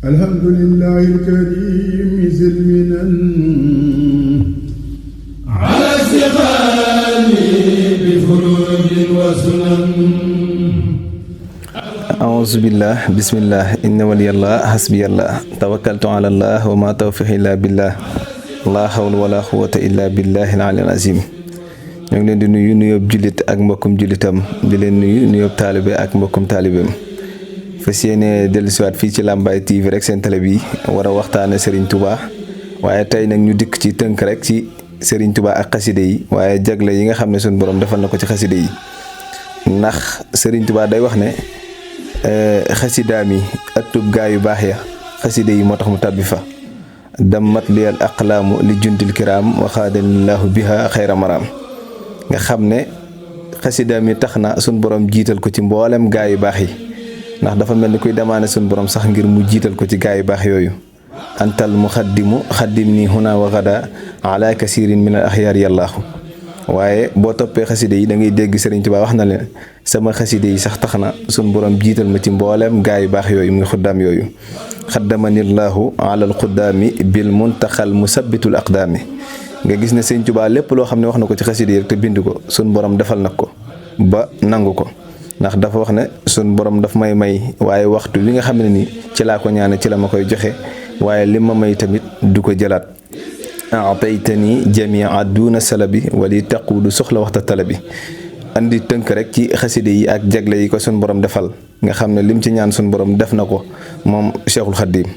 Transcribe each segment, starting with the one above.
الحمد لله الكريم ذي المنن على استقامي بفروج وسنن. أعوذ بالله بسم الله إن ولي الله حسبي الله توكلت على الله وما توفيقي إلا بالله لا حول ولا قوة إلا بالله العلي العظيم. ñoo ngi leen di nuyu nuyoob jullit ak mbokkum jullitam di leen nuyu nuyoob taalibe ak mbokkum taalibeem fas yéene dellusiwaat fii ci Lambaye TV rek seen télé bi war a waxtaane Serigne Touba waaye tey nag ñu dikk ci tënk rek ci Serigne Touba ak xaside yi waaye jagle yi nga xam ne suñu borom defal na ko ci xaside yi ndax Serigne Touba day wax ne xasidaam yi ak tub gaa yu baax ya xaside yi moo tax mu tàbbi fa dammat liyal aqlaamu li juntil kiraam waxaadanillahu biha xayra maraam nga xam ne xasidaam yi tax na suñ borom jiital ko ci mboolem gaa yu baax yi ndax dafa mel ni kuy demaane suñ borom sax ngir mu jiital ko ci gaa yu baax yooyu antal muxaddimu xaddim ni huna wa gada ala kasirin min al axyaar yàllaahu waaye boo toppee xaside yi da ngay dégg Sëriñ Tuubaa wax na leen sama xaside yi sax tax na suñ borom jiital ma ci mboolem gaa yu baax yooyu muy xuddaam yooyu xaddamanillahu ala al xuddaami bil muntaxal musabbitul aqdaami nga gis ne Sëriñ Tuubaa lépp loo xam ne wax na ko ci xaside yi rek te bind ko suñ borom defal na ko ba nangu ko ndax dafa wax ne suñ borom daf may waaye waxtu wi nga xam ne ni ci laa ko ñaane ci la ma koy joxe waaye li ma may tamit du ko jëlaat ataytani jamia duna salabi wali taqudu soxla waxta talabi andi tënk rek ci xaside yi ak jagle yi ko suñ borom defal nga xam ne lim ci ñaan suñ borom def na ko moom Cheikhul Khadim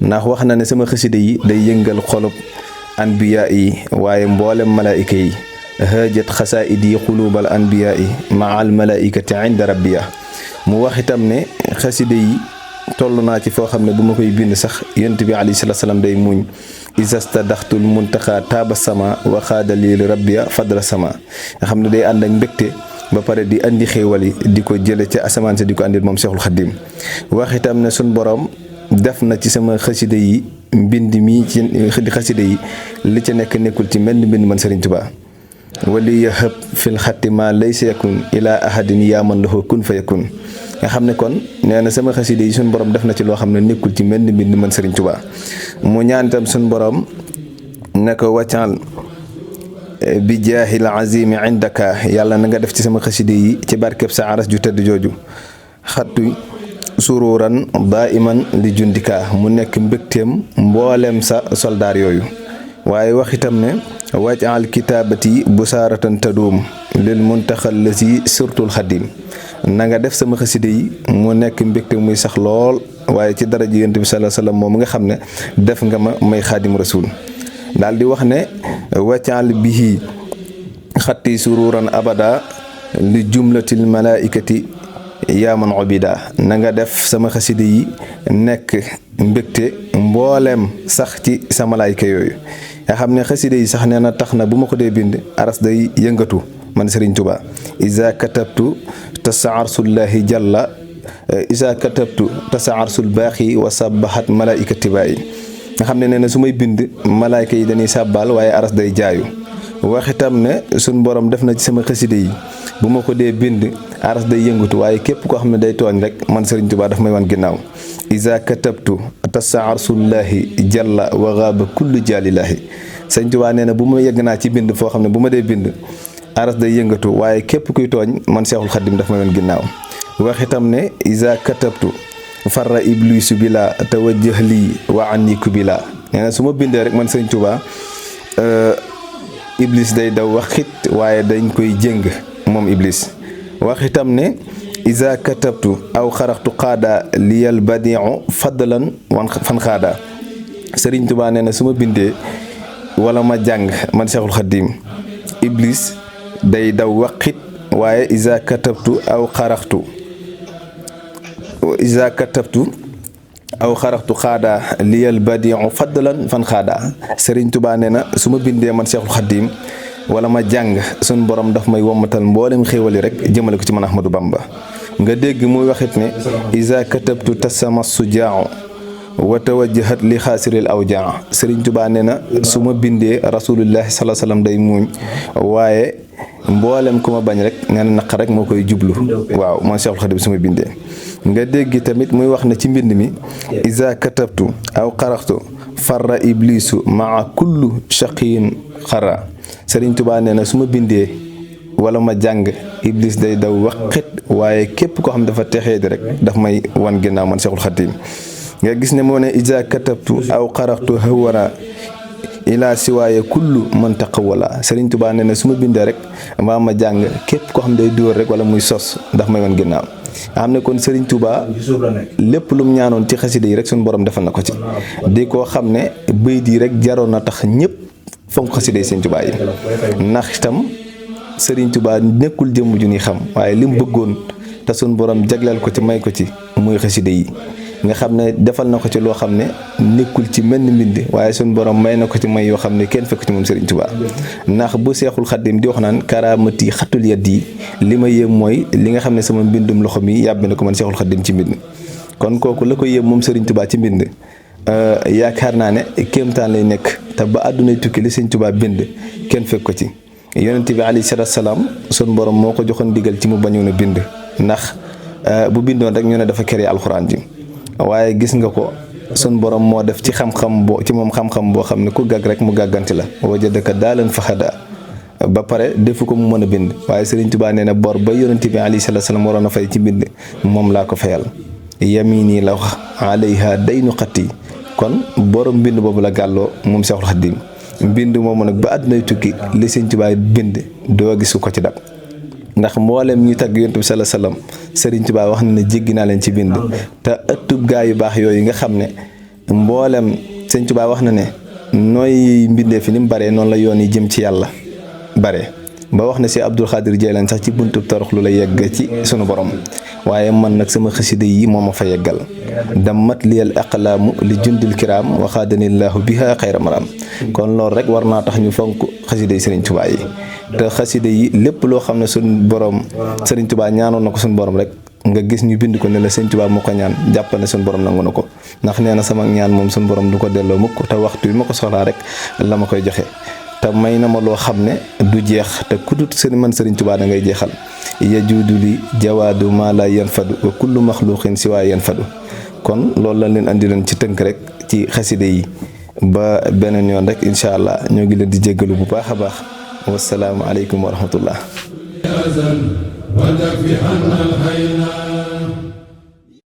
ndax wax na ne sama xaside yi day yëngal xolub anbiya yi waaye mboolem malaayika yi hajat xasaidi xulubal anbiya yi maal malaikati inda rabbiya mu wax itam ne xaside yi toll naa ci foo xam ne bu ma koy bind sax yonent bi alayhi salaatu salaam day muñ isastadaxtul muntaxa taaba sama waxaada lil rabbiya fadla sama nga xam ne day ànd ak mbégte ba pare di andi xéewal yi di ko jële ca asamaan sa di ko andil moom Seexul Xaddim wax itam ne suñ borom def na ci sama xaside yi mbind mi ci xaside yi li ca nekk nekkul ci mel ni mbind man Sëriñ Tuubaa wali yahab fil xattima laysa yakun ila ahadin yaaman lahu kun fa yakun nga xam ne kon nee na sama xaside yi suñ borom def na ci loo xam ne nekkul ci mel ni mbind man Sëriñ Tuubaa mu ñaan itam suñ borom ne ko wàccaal bi jaahil azimi indaka yàlla na nga def ci sama xaside yi ci barkeb sa aras ju tëdd jooju xattu sururan daiman li jundika mu nekk mbégteem mboolem sa soldaar yooyu waaye wax itam ne wajal kitaabati busaaratan taduum lil muntaxal lasi surtul xadim na nga def sama xaside yi mu nekk mbégte muy sax lool waaye ci daraja yonent bi sallallahu alayhi wasallam moom nga xam ne def nga ma may xaadim rasul daal di wax ne wajal bihi xatti sururan abada li jumlatil malaikati yaa man obida na nga def sama xaside yi nekk mbégte mbooleem sax ci sa malaayka yooyu nga xam ne xaside yi sax nee na tax na bu ma ko dee bind aras day yëngatu man Sëriñ Tuubaa isa katabtu tasaarsullahi jalla isa katabtu tasaarsul baaxi wa sabahat malaayika tibaayi nga xam ne nee na su may bind malaayka yi dañuy sàbbaal waaye aras day jaayu wax itam ne suñ borom def na ci sama xaside yi bu ma ko dee bind aras day yëngatu waaye képp koo xam ne day tooñ rek man Sëriñ Tuubaa daf may wan ginnaaw isa katabtu tasaarsullahi jalla wa gaaba kullu jaalilaahi Sëriñ Tuubaa nee na bu ma yegg naa ci bind foo xam ne bu ma dee bind aras day yëngatu waaye képp kuy tooñ man Seexul Xaddim daf may wan ginnaaw wax itam ne isa katabtu farra iblisu bila tawajjah lii wa anniku bila nee na su ma bindee rek man Sëriñ Tuubaa iblis day daw waxit waaye dañ koy jëng moom iblis wax itam ne isa katabtu aw xaraxtu xaada liyal badiu fadlan fan xaada Sëriñ Tuubaa nee na su ma bindee wala ma jàng man Seexul Xaddim iblis day daw waxit waaye isa katabtu aw xaraxtu xaada liyal badiu fadlan fan xaada Sëriñ Tuubaa nee na su ma bindee man Seexul Xaddim wala ma jàng suñ borom daf may wommatal mboolem xéewali rek jëmale ko ci man Ahmadou Bamba nga dégg muy waxit ne isa katabtu tasamassu jaaw wa tawajjahat li xaasiril awjaa Sëriñ Tuubaa nee na su ma bindee rasulullahi sallallahu alayhi wasallam day muuñ waaye mboolem ku ma bañ rek nee na naq rek moo koy jublu waaw man Cheikhul Khadim su ma bindee nga dégg tamit muy wax ne ci mbind mi iza katabtu aw qara'tu farra iblisu maa kullu shaqiin xara Sëriñ Tuubaa nee na su ma bindee wala ma jàng iblis day daw waqit waaye képp koo xam dafa texee di rek daf may wan ginnaaw man Seexul Xadiim nga gis ne moo ne iza katabtu aw qara'tu hawara ila siwaaye kullu man taqawala Sëriñ Tuubaa nee na su ma bindee rek mbaa ma jàng képp koo xam day dóor rek wala muy sos daf may wan ginnaaw xam ne kon Sëriñ Tuubaa lépp lu mu ñaanoon ci xasida yi rek suñu borom defal na ko ci di koo xam ne bayit yi rek jaroon na tax ñëpp fonk xasida yi Sëriñ Tuubaa yi ndax itam Sëriñ Tuubaa nekkul jëmm ju ñuy xam waaye li mu bëggoon te suñu borom jagleel ko ci may ko ci muy xasida yi nga xam ne defal na ko ci loo xam ne nekkul ci menn mbind waaye suñu borom may na ko ci may yoo xam ne kenn fekk ci moom Sëriñ Tuubaa ndax bu Seexul Xadiim di wax naan karaamati xatul yad yi li ma yéem mooy li nga xam ne sama mbindum loxo mi yàbbi na ko man Seexul Xadiim ci mbind kon kooku la ko yéem moom Sëriñ Tuubaa ci mbind yaakaar naa ne kéemtaan lay nekk te ba àddunay tukki li Sëriñ Tuubaa bind kenn fekk ko ci yonent bi alayhi salaam suñu borom moo ko joxoon digal ci mu bañoon a bind ndax bu bindoon rek ñu ne dafa créé alxuraan ji waaye gis nga ko sun borom moo def ci xam-xam boo ci moom xam-xam boo xam ne ku gàgg rek mu gàgganti la wajadaka daalan faxada ba pare defu ko mu mën a bind waaye Sëriñ Tuubaa nee na bor ba yonent bi alayhi salaam waroon a fay ci bind moom laa ko fayal yamini la wax alayha daynu xatti kon borom mbind boobu la gàlloo moom Seexul Xadiim mbind moomu nag ba àddunay tukki li Sëriñ Tuubaa bind doo gisu ko ci dab ndax mboolem ñuy tagg yonent bi sallallahu alayhi wasallam Sëriñ Tuubaa wax na ne jéggi naa leen ci bind te ëttub gaa yu baax yooyu nga xam ne mboolem Sëriñ Tuubaa wax na ne nooy mbindee fi ni mu baree noonu la yoon yi jëm ci yàlla bare ba wax na si Abdul Xaadir Jeylaan sax ci buntub torox lu la yegg ci sunu borom waaye man nag sama xasida yi moo ma fa yeggal dammat liyal aqlaamu li jundil kiraam waxaadanillaahu biha xayra maraam kon loolu rek war naa tax ñu fonk xasida yi Sëriñ Tuubaa yi te xasida yi lépp loo xam ne suñ borom Sëriñ Tuubaa ñaanoon na ko suñ borom rek nga gis ñu bind ko ne la Sëriñ Tuubaa moo ko ñaan jàppal ne suñ borom nangu na ko ndax nee na sama ñaan moom suñ borom du ko delloo mukk te waxtu bi ma ko soxlaa rek la ma koy joxe te may na ma loo xam ne du jeex te ku dut man Sëriñ Tuubaa da ngay jeexal yajuudu li jawaadu maa laa yanfadu wa kullu maxluuqin si waa yanfadu kon loolu lañ leen andi leen ci tënk rek ci xasida yi ba beneen yoon rek incha allah ñoo ngi leen di jéggalu bu baax a baax wassalaamu aleykum wa rahmatullah